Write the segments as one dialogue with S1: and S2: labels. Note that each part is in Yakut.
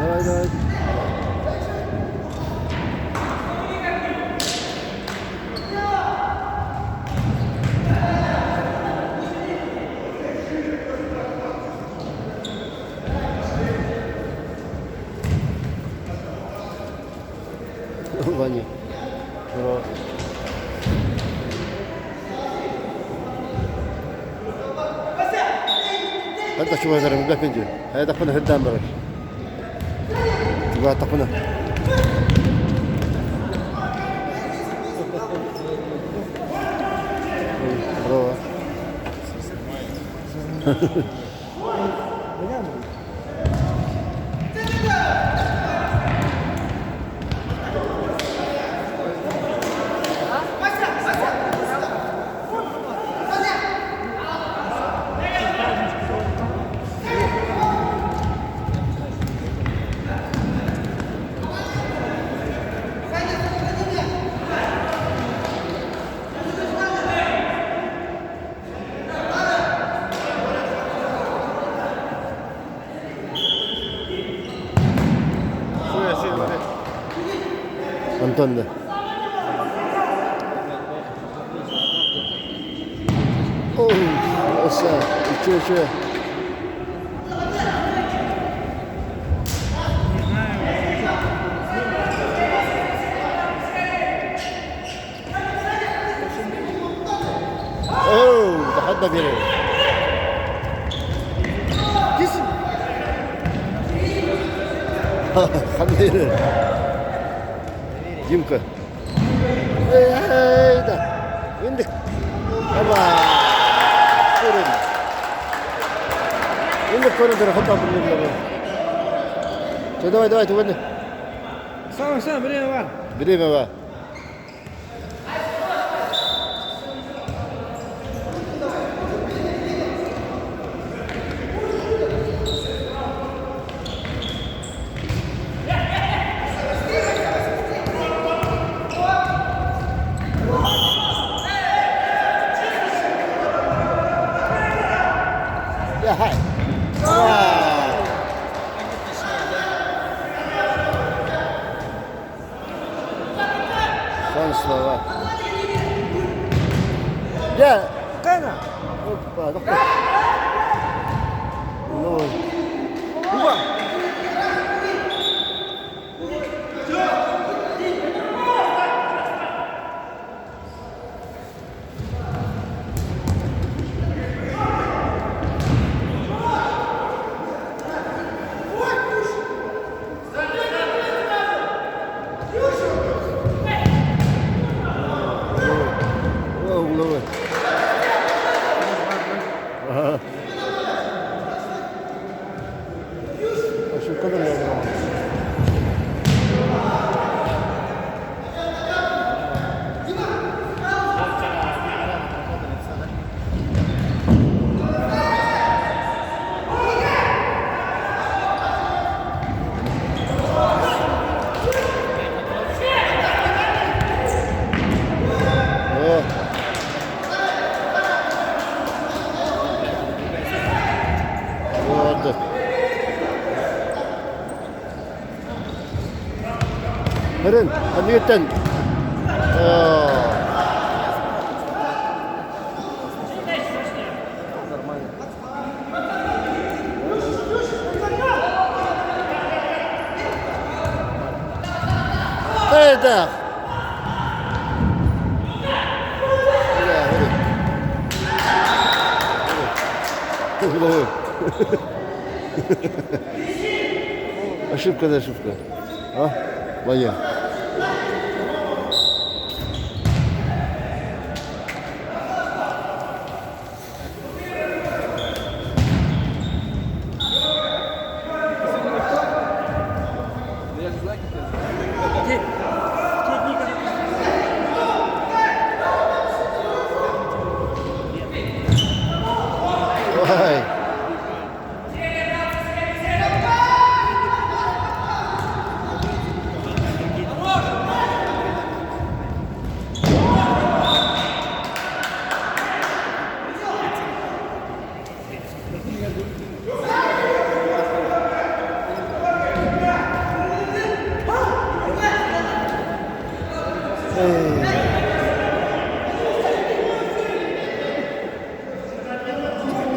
S1: Давай, давай. Ваня. Здорово. Ханна чугаһырым бэппин Хайдахпына сырдаан барар. Чугаһаттахпына. Здорово. Антон да. Оса, үчү үчү. Оу, тахадда биэрэр. Ханна Димка. Эй, да. Индик. Аба. Көрөн. Индик көрөн көрөн хата буллар. Давай, давай, туганы.
S2: Сам, сам, время бар.
S1: Время бар. Я, хай. Сан слова. Я.
S2: Кайна.
S1: Опа, доктор. Ну.
S2: Уба.
S1: Угловой. Ага. Ошибка да О. Вот. Хөрөн, Ньютон. Хайдах? Ошибка да ошибка. А? Ваня. Ой.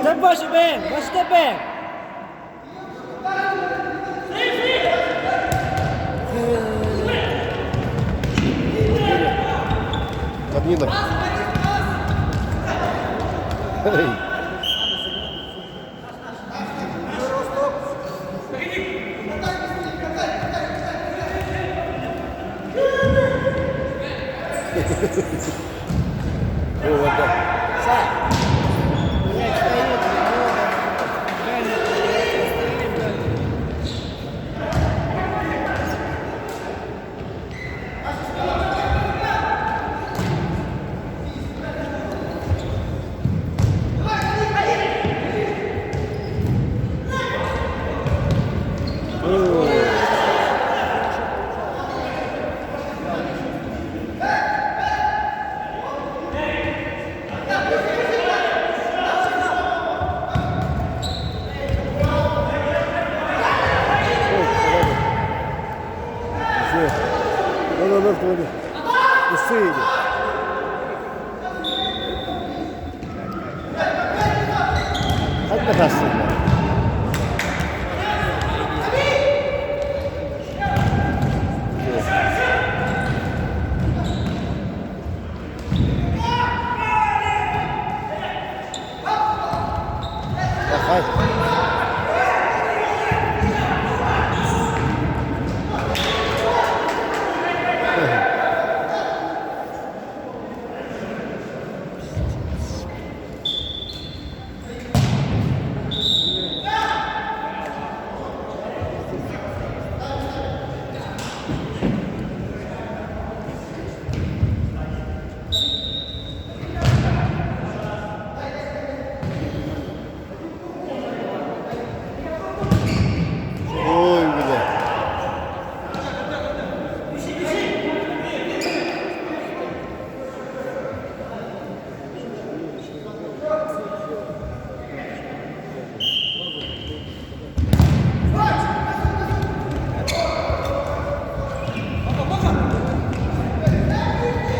S2: Step back, man. Step back.
S1: Кабмина. Эй. О, вода. Ханна хассыллар? Хай. Ой, бля.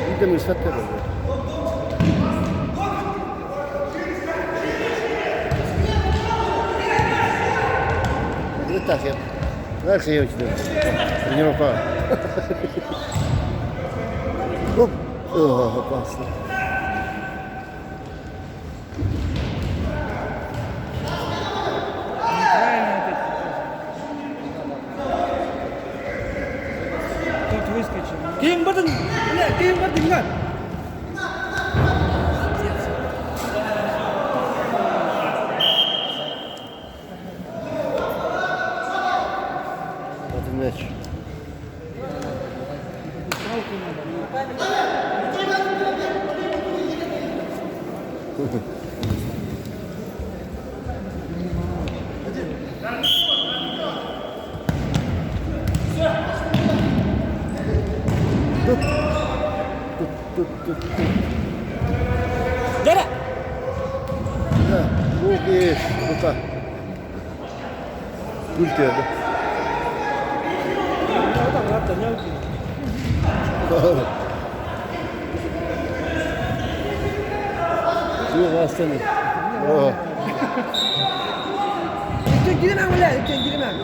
S1: Инде мисаттар. Это так, я. Дальше я тебя. Тренировка. Оп. О, опасно.
S2: Неправильно это. Тут выскочил. Ким бардын? Бля, ким бардын lan?
S1: Вот мяч.
S2: Палку надо.
S1: Тут, тут, тут, тут.
S2: Дядя!
S1: Да, ух, есть, рука. Пульт да?
S2: Вот там, вот там,
S1: Yok aslanım. Oh.
S2: Икки girmem бля, икки girmem.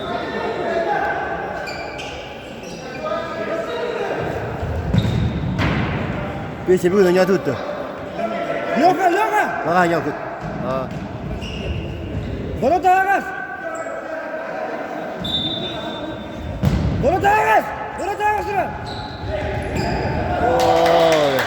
S1: Петя, бүгүн не тут.
S2: Леха, Леха!
S1: Ага, я тут. А.
S2: Ворота ағас! Ворота ағас! Ворота ағас сюда!
S1: Ой.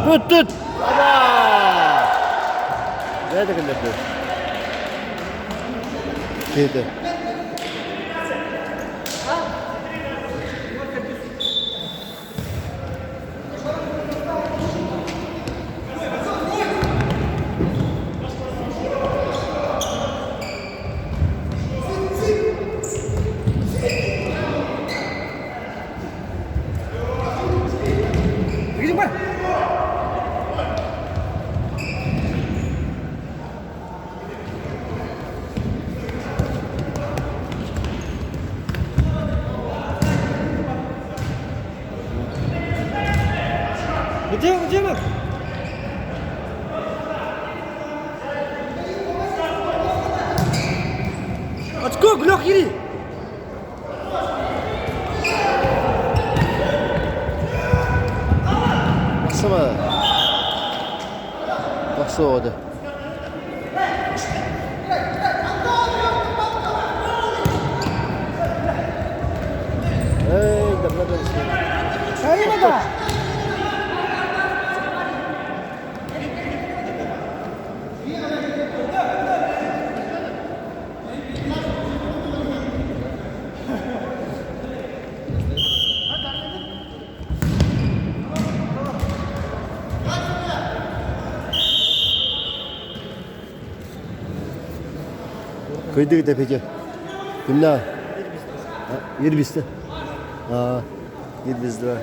S1: Тут, тут! Aba! Nerede gönderdi? Şeyde.
S2: Gidin bak! Дима, Дима! Очко, Глёх, ири!
S1: Тахсыма. Тахсыа Эй, давно
S2: Каримова!
S1: Кыйдык да Петя. Кимна? Ирбисте. А, Ирбис 2.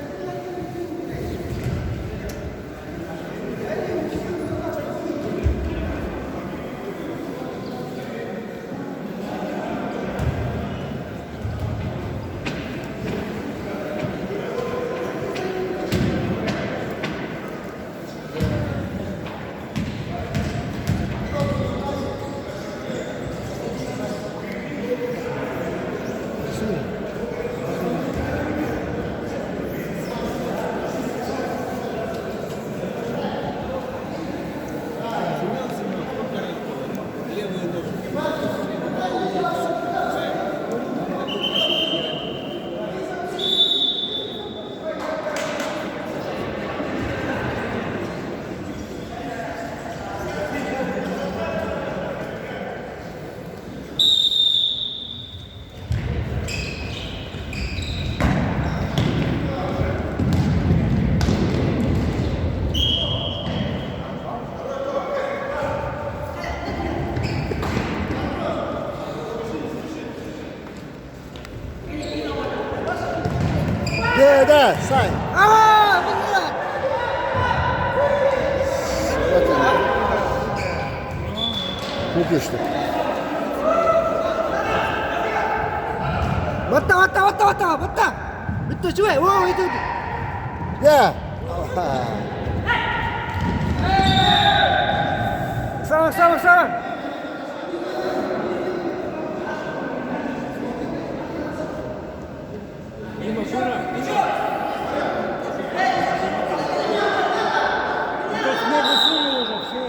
S1: Да, да, Сань.
S2: А, блядь!
S1: Купишь ты.
S2: 왔다 왔다 왔다 왔다 왔다! 밑에 주해! 오, 이거
S1: Да.
S2: Сава, Сава, Сава!
S3: Тут ногу сунул уже, все.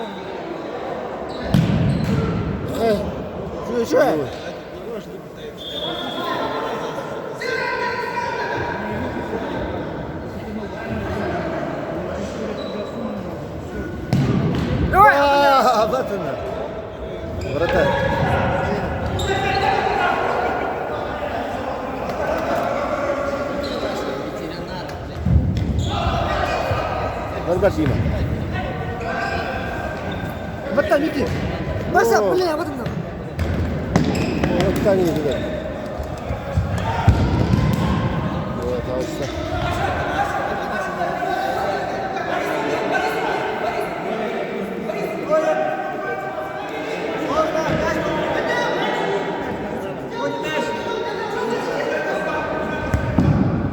S2: 주해, 주해! Давай!
S1: А, вот она. Вратарь. Бар Дима.
S2: 맞다, 미키! 맞아,
S1: 오.
S2: блядь, вот она!
S1: Вот они туда. Вот, алыста.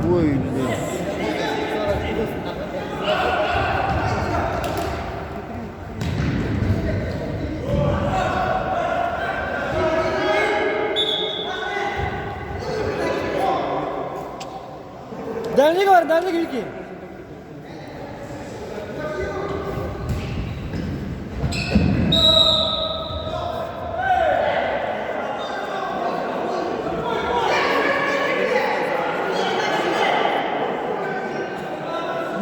S1: Ой, блин.
S2: Дальний бар, дальний Мики!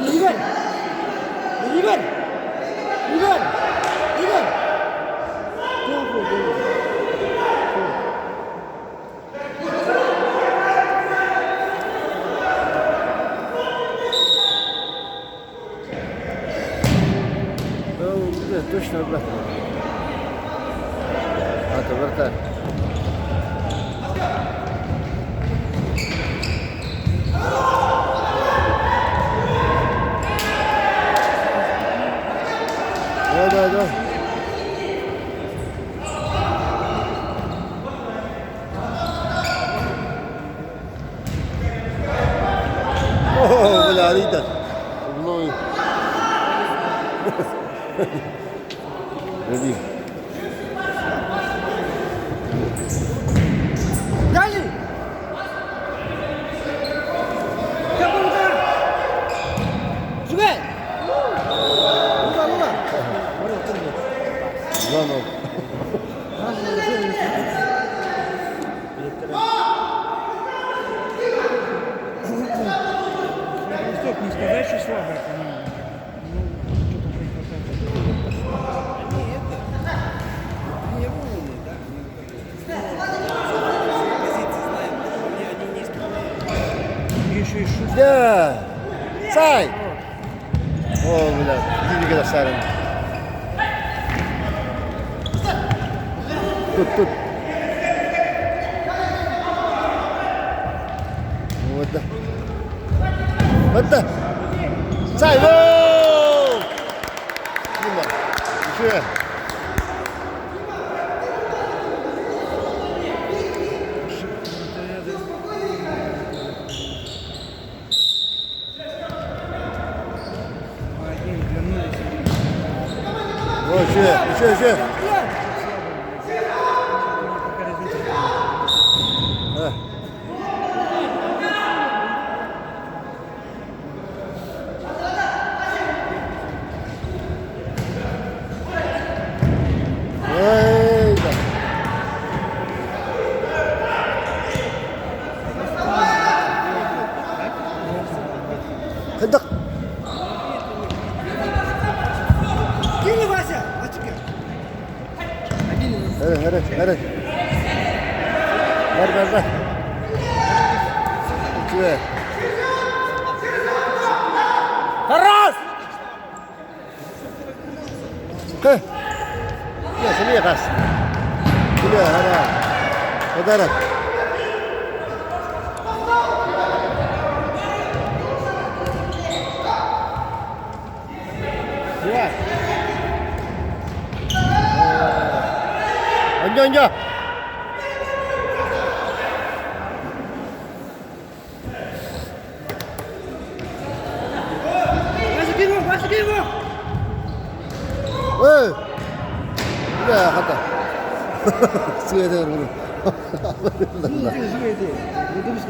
S2: Игорь! Игорь! Игорь! Игорь!
S1: Ну, да, точно обратно. А, это вратарь. Да, да, да. О, бля, Рита. Угловый. Ready.
S2: Дали! Үчүгэй! Луга, луга!
S1: Звонок.
S3: Восток не сказать, что слабая команда. Ну, что-то не хватает.
S4: Они это, тренированные, да, они как бы позиции знаем, они не исправляют.
S3: Еще и шут.
S1: Да! Сай! О, бля, двигай сарым. Тут, тут. Вот да. Вот да. Сай, воу! Дима, еще.
S3: Один вернулись.
S1: О, еще, еще, еще.
S3: Пока результат.
S1: А. Эй, да. Хайдах.
S2: Кинь, Вася! Ачыка!
S1: Hadi hadi hadi. Ver ver ver. Үчүгэй. Тарас! Хэ. Я сами хас. Бля, хара. Подарок. Я. Анжа, анжа.
S2: Вася, кинь его! Вася, кинь его!
S1: Эй! Бля, хата. Сүйеді bunu.
S2: Үчүгэй, үчүгэй. Не думай,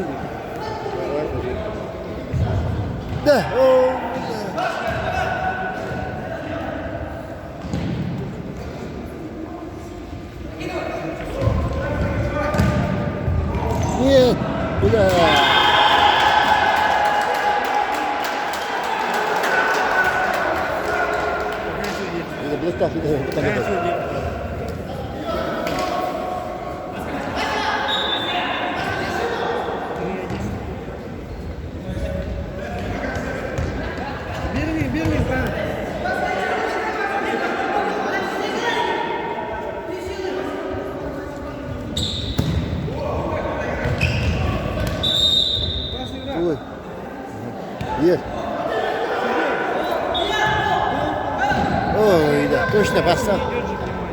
S1: Да. О, бля. Нет, бля. Это блестяще, это это.
S2: Бери, бери, правильно. Классная игра.
S1: Ой. Есть. Ой, да, точно поставь.
S3: Идет же прямой,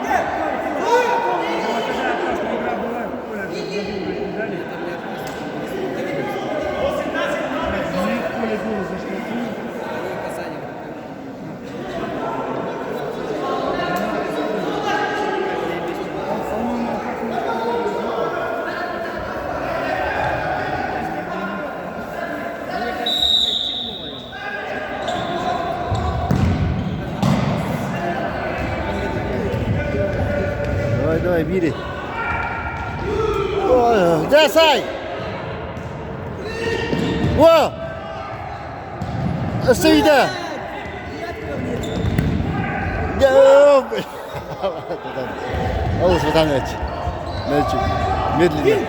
S3: да? Ну, такая опасная игра была. Коля же забил, не дали. Ну, Коля гол заштрафует.
S4: Казани.
S3: По-моему, опасная
S4: Мне кажется, блядь, тянуло его.
S1: Давай, давай, бери. Ой, да, Сай! О! Сюда! Да, Олус Ватанович. Мальчик. Медленно.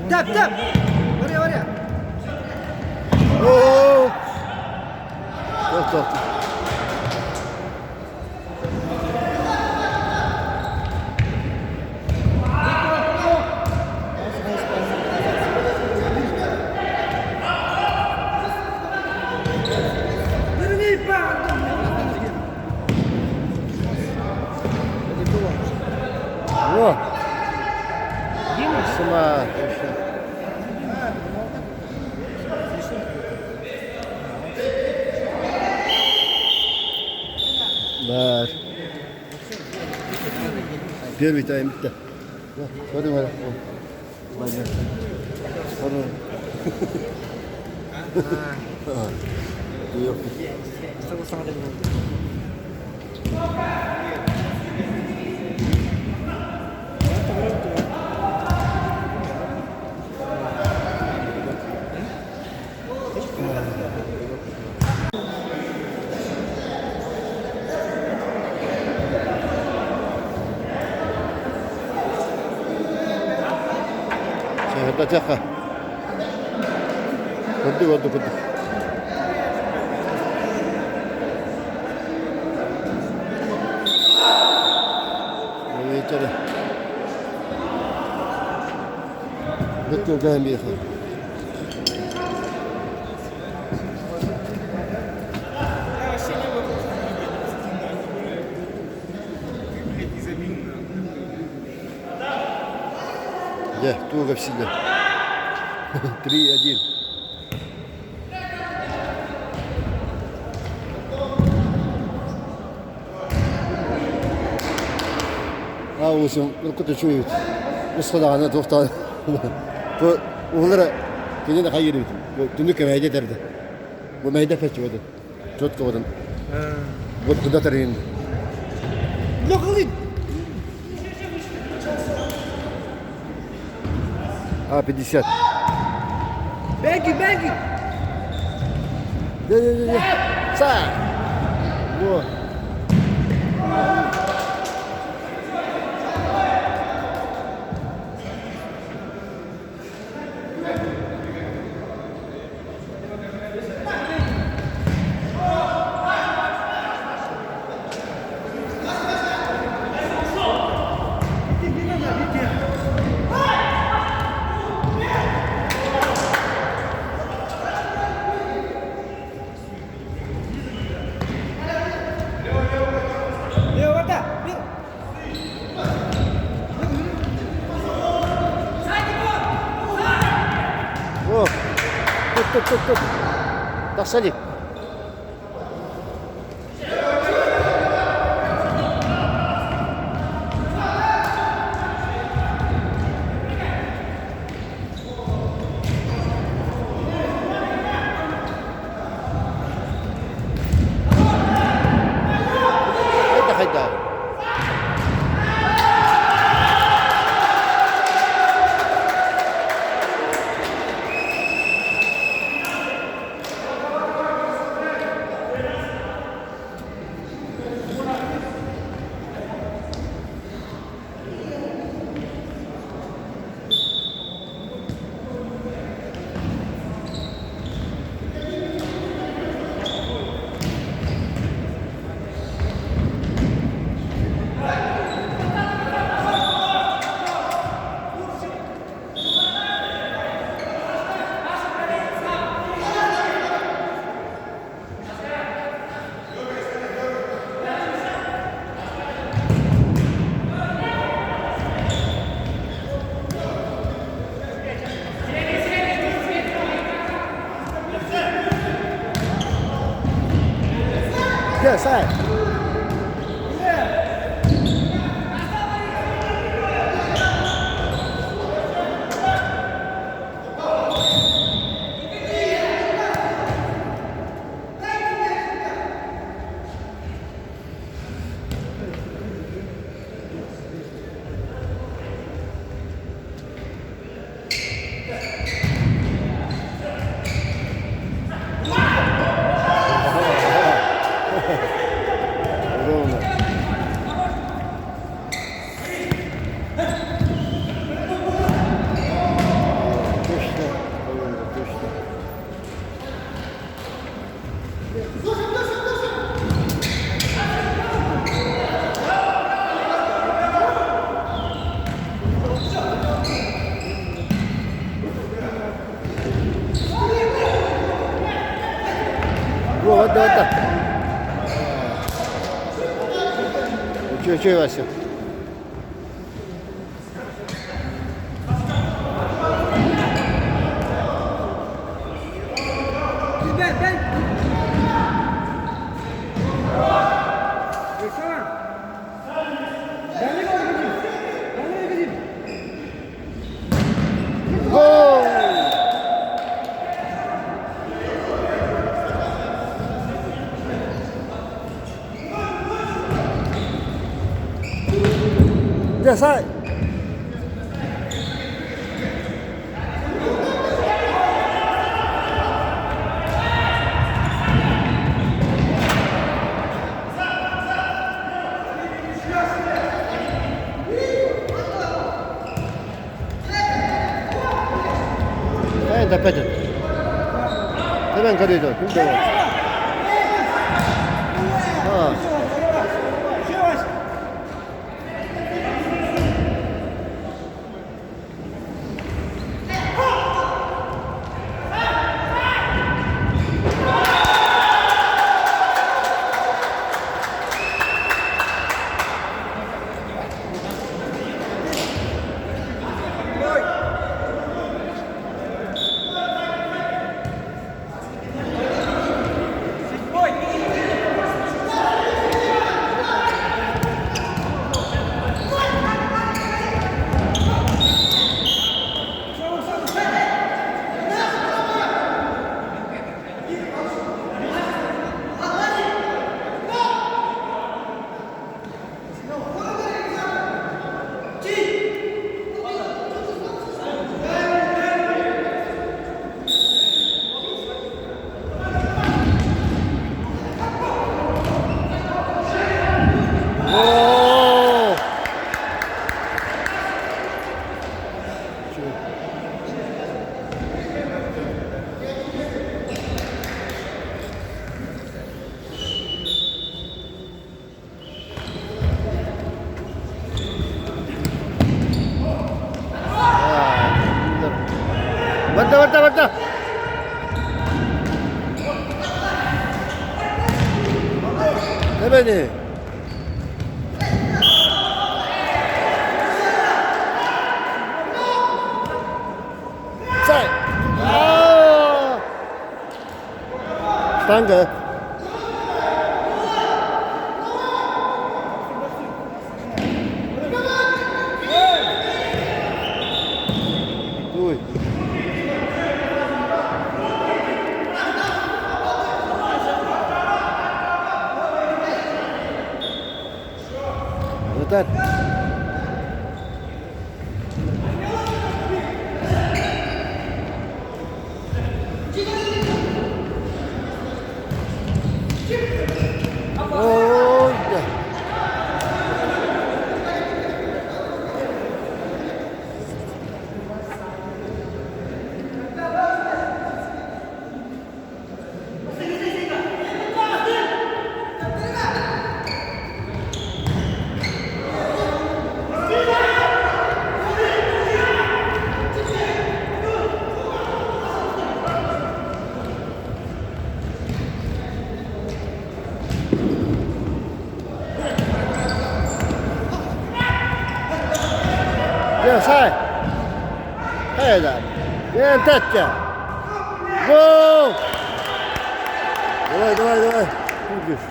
S2: Тап, тап! Варя, варя!
S1: О! Стоп, стоп.
S2: Верни, па!
S1: О! Кума, точно. Бар. Первый тайм bitti. Hadi bakalım. Hadi. Yok. Чаһырдатыахха. Курдук ордук курдук. Бүт миэхэ. Дьэ, туох кэпсииллэр? 3-1. Аусым уруккута үчүгэй эбит. Ус даҕаны туох даҕаны бу уһулара кини да хайыыр эбит. Бу түннүк кэмэйдэ этэрдэ. Бу мэйдэ печи бодун. Четко бодун. Вот куда тарыйын. А, 50.
S2: Беги, беги!
S1: Не-не-не. Са! Во. О, тут, тут, тут, тут. Тахса илик. Хайда хайда. Дьэ, сай. Ровно. Точно, ровно, точно. Во, да, да. Үчүгэй, үчүгэй, Вася. Дьэ, сай! Эн тэппэтин. Тэбэн көрүйдө. Күн дөҕө. Оо! Барда, барда, барда! Тэбэни! Сай! Аа! Штанга! Дуй! Вратарь! Ой, да. Дьэ, сай! Хайда! Диэн тэттэ! Гол! Давай, давай, давай! Будешь.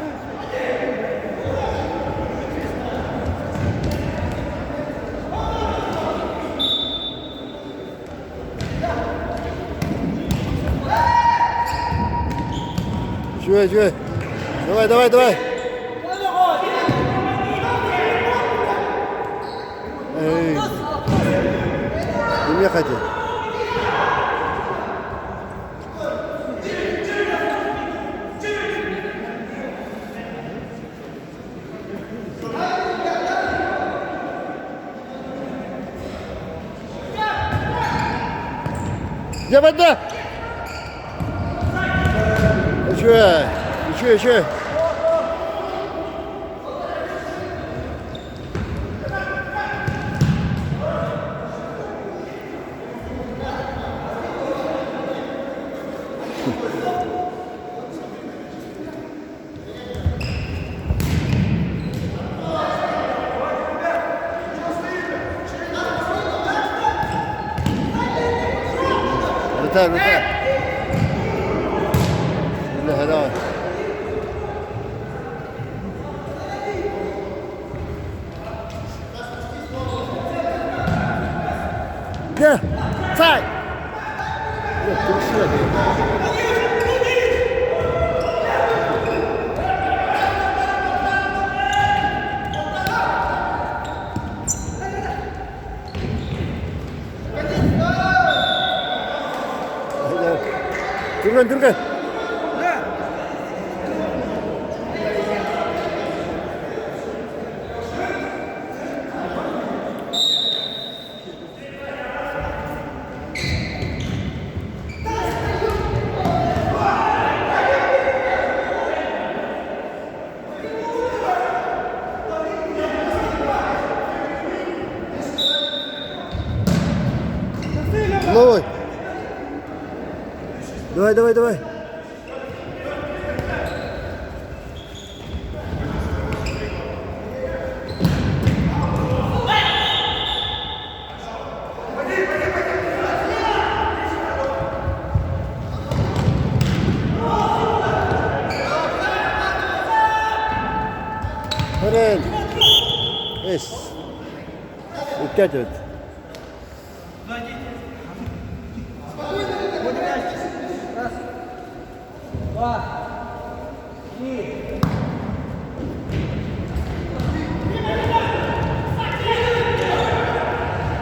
S1: Үчүгэй, үчүгэй. Давай, давай, давай. Эй. Кимиэхэ эти? Дьэ барда! Үчүгэй, үчүгэй, үчүгэй. Вратарь, вратарь. Давай. Дьэ, сай! Түргэн, түргэн. Ловой. Давай, давай, давай. Хөрөл. Эс. Уккатывает.
S2: Раз, два, три.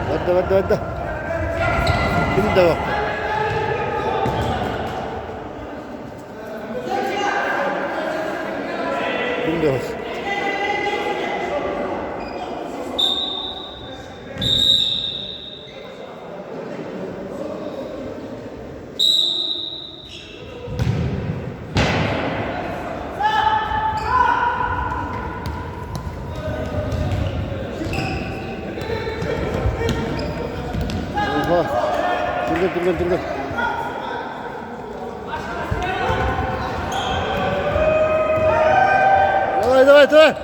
S1: Барда, барда, барда. Ким да бакка. Ким да бас. Oha. Dur dur dur dur. Давай, давай, давай.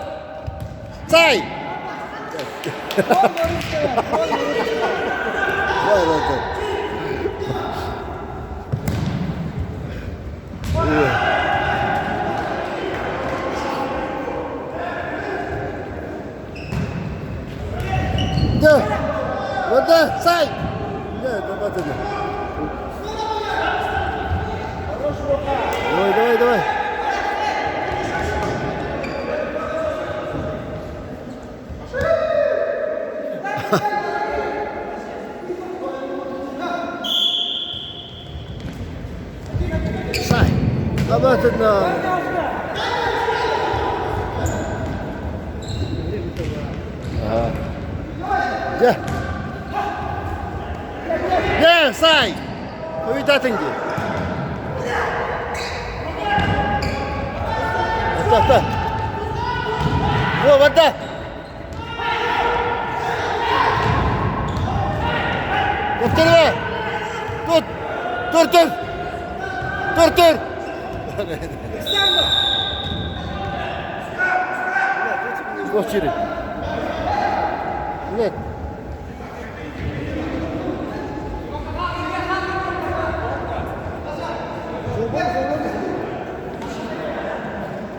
S1: Сай! Давай, давай, давай. Да! Вода! Сай! Да, давай, давай. Давай, давай, давай. Сай! Давай, Ага. Дьэ. Дьэ, сай! Хойутаатыҥ дии. Ата, ата. Во, барда. Повторяй. Тут. Тур, тур. Тур, тур. Туох чири? Нет.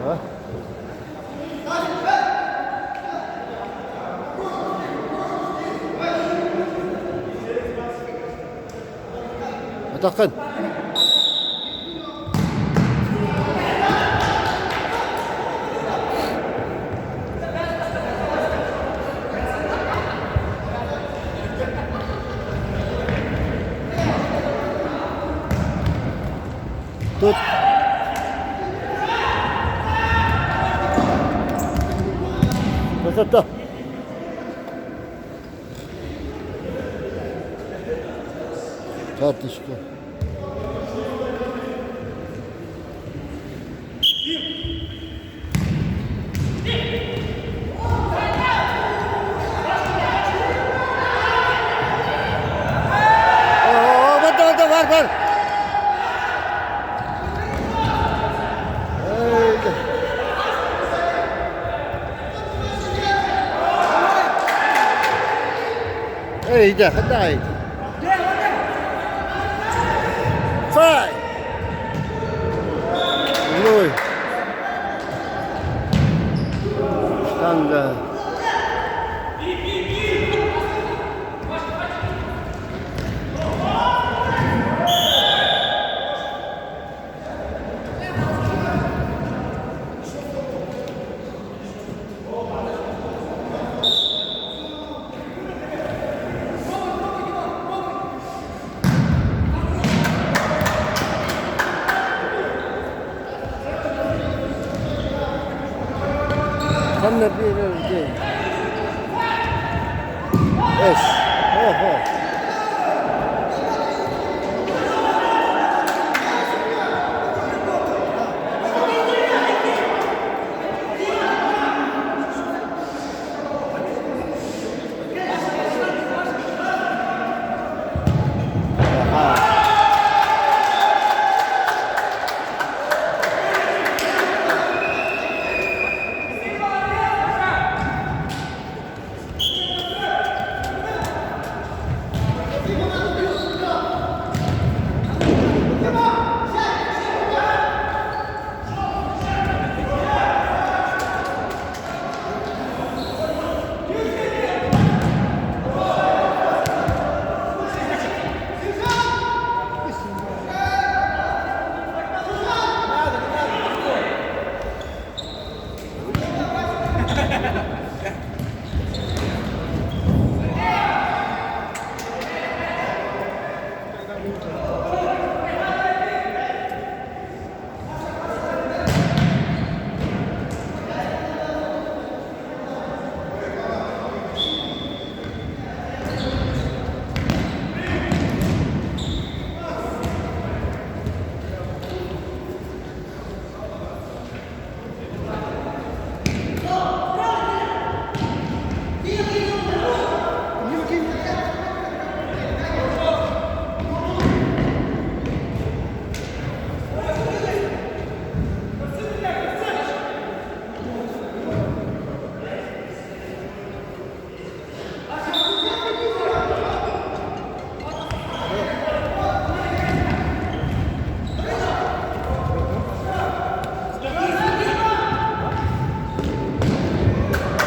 S1: А? Атаххын. Тут Красота! Карточка. О, барда, барда, бар, бар. Эй, Эй, иди, дай. Сай! Ой. Штанга. Ханна биэрэр Эс. Охо.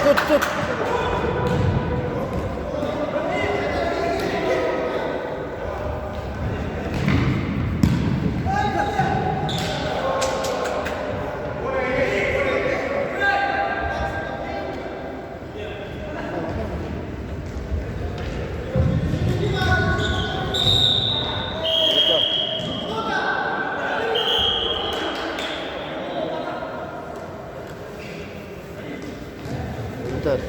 S1: Тут, тут. Бүтэр.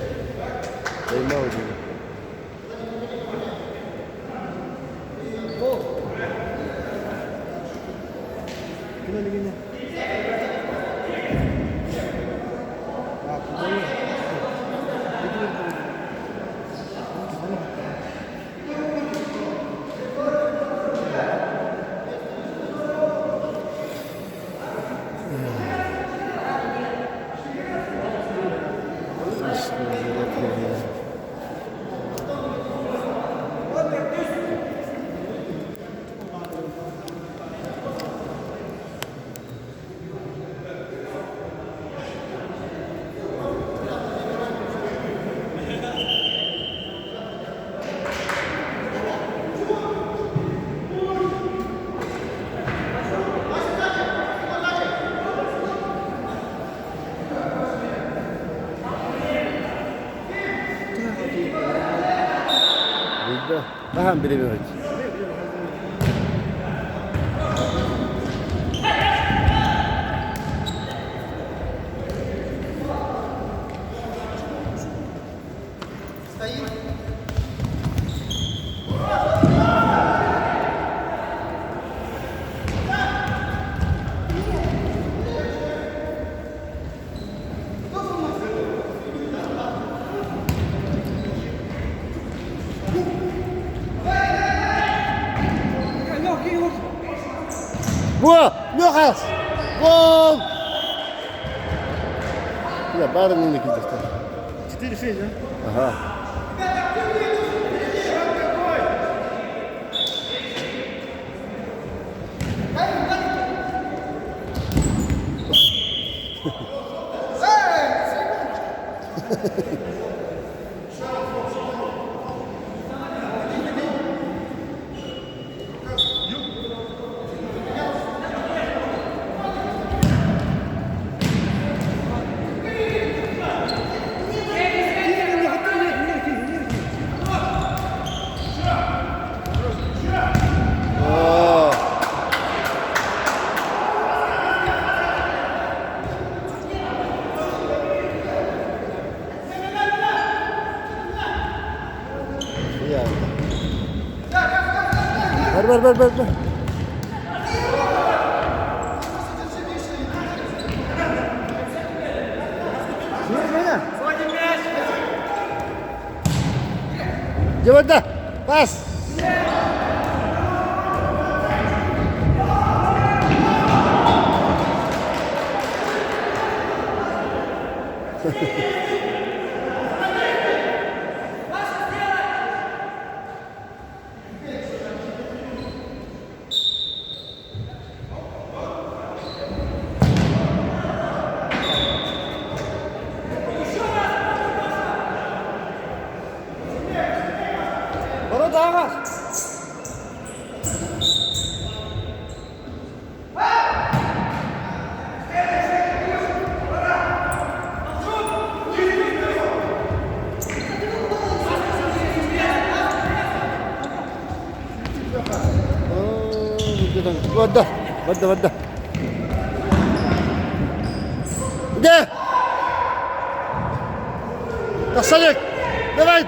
S1: Хаһан билэбит? Во! Лехас! Гол! Я барын не кидехте.
S3: 4-6, да?
S1: Ага. О! Бар бар бар бар бар. Дьэ барда! Пас!
S2: Ворота аҕас!
S1: Барда, барда, барда. Де! Тахсалык! Давай!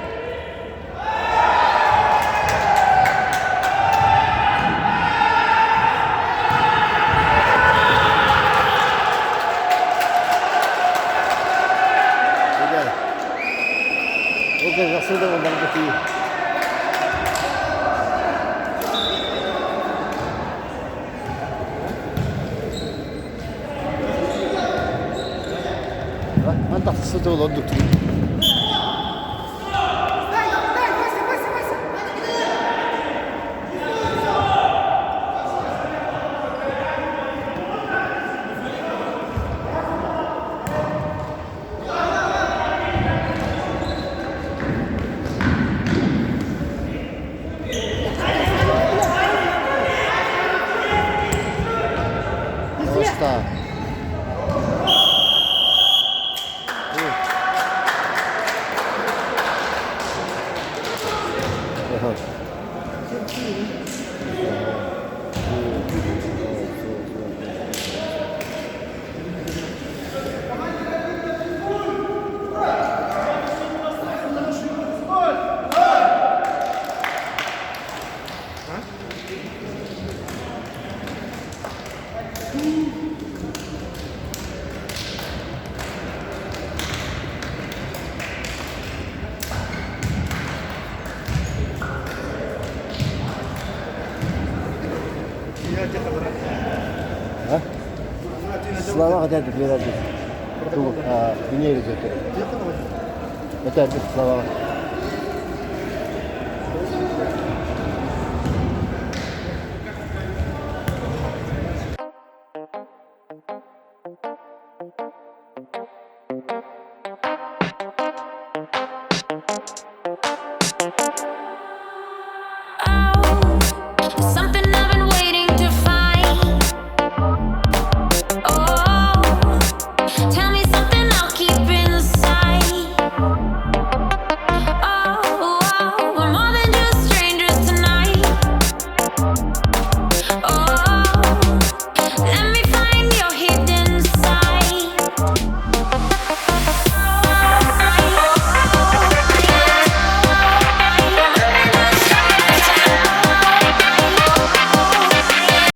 S1: Ман тахса сытыы олордук. Оста. Слава хотя бы Этәрбит Слава.